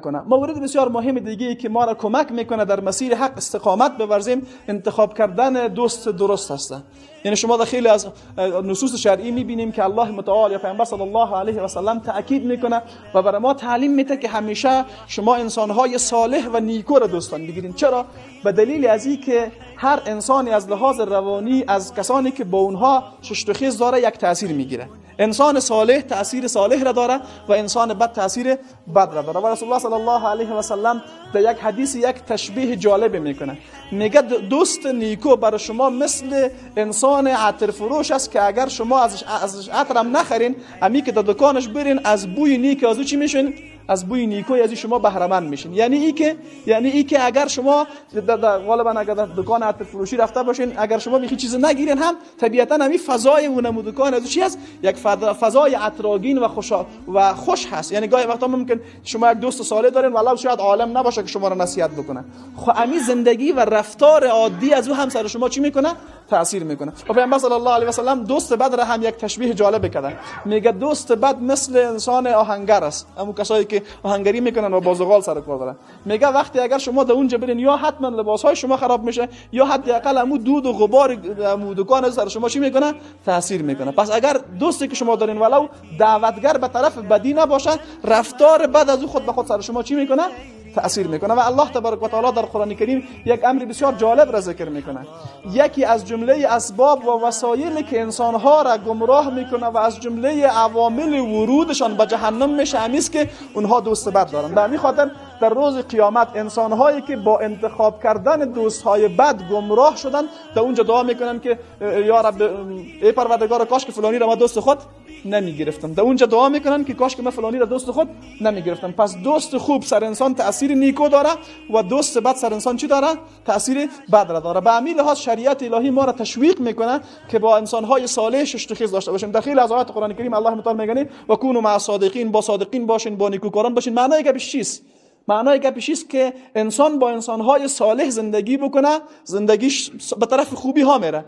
کنه. مورد بسیار مهم دیگه ای که ما را کمک میکنه در مسیر حق استقامت بورزیم، انتخاب کردن دوست درست هست. یعنی شما در خیلی از نصوص شرعی میبینیم که الله متعال یا پیامبر صلی الله علیه و سلم تاکید میکنه و برای ما تعلیم میده که همیشه شما انسانهای صالح و نیکو را دوستان بگیرین. چرا؟ به دلیل از این که هر انسانی از لحاظ روانی از کسانی که با اونها ششت و خیز داره یک تاثیر میگیره. انسان صالح تاثیر صالح را داره و انسان بد تاثیر بد را داره. و رسول الله صلی الله علیه و سلم در یک حدیث یک تشبیه جالب میکنه، میگه دوست نیکو برای شما مثل انسان عطر فروش است که اگر شما ازش عطر هم نخرین، امی که در دکانش برین از بوی نیک از او چی میشین؟ از بوی نیکوی از شما بهره مند میشین. یعنی ای که اگر شما غالبا اگر در دکان عطر فروشی رفته باشین، اگر شما میخی چیز نگیرین هم طبیعتا همین فضای اونم دکان از چی هست؟ یک فضای عطراگین و خوش هست. یعنی گاهی وقتا ممکن شما یک دوست صالح دارین والله شاید عالم نباشه که شما رو نصیحت بکنه، خب امی زندگی و رفتار عادی از او هم سر شما چی میکنه؟ تاثیر میکنه. و پیامبر صلی الله علیه و سلم دوست بد را هم یک تشبیه جالب کرده، میگه دوست بد مثل انسان آهنگر است، همون کسایی که آهنگری میکنن و بازغال سر کار دارن. میگه وقتی اگر شما در اونجا برین یا حتما لباسهای شما خراب میشه یا حداقل همون دود و غبار همون دکان سر شما چی میکنه؟ تاثیر میکنه. پس اگر دوستی که شما دارین ولو دعوتگر به طرف بدی نباشه، رفتار بد از او خود به خود سر شما چی میکنه؟ تأثیر میکنه. و الله تبارک و تعالی در قرآن کریم یک امر بسیار جالب را ذکر میکنه. یکی از جمله اسباب و وسایل که انسانها را گمراه میکنه و از جمله عوامل ورودشان به جهنم میشه همیست که اونها دوست بد دارن. به همین خاطر در روز قیامت انسانهایی که با انتخاب کردن دوستهای بد گمراه شدن در اونجا دعا میکنن که یا رب، ای پروردگار، کاش که فلانی را ما دوست خود نمیگرفتم. در اونجا دعا میکنن که کاش که من فلانی را دوست خود نمیگرفتم. پس دوست خوب سر انسان تاثیر نیکو داره و دوست بد سر انسان چی داره؟ تاثیر بد را داره. به همین لحاظ شریعت الهی ما را تشویق میکنه که با انسانهای صالح ششت و خیز داشته باشیم. در خیلی از آیات قرآن کریم الله متعال میگه و کونوا مع الصادقین، با صادقین باشین، با نیکوکاران باشین. معنای گپش چیست؟ معنای گپش چیست که انسان با انسانهای صالح زندگی بکنه، زندگیش به طرف خوبی ها میره.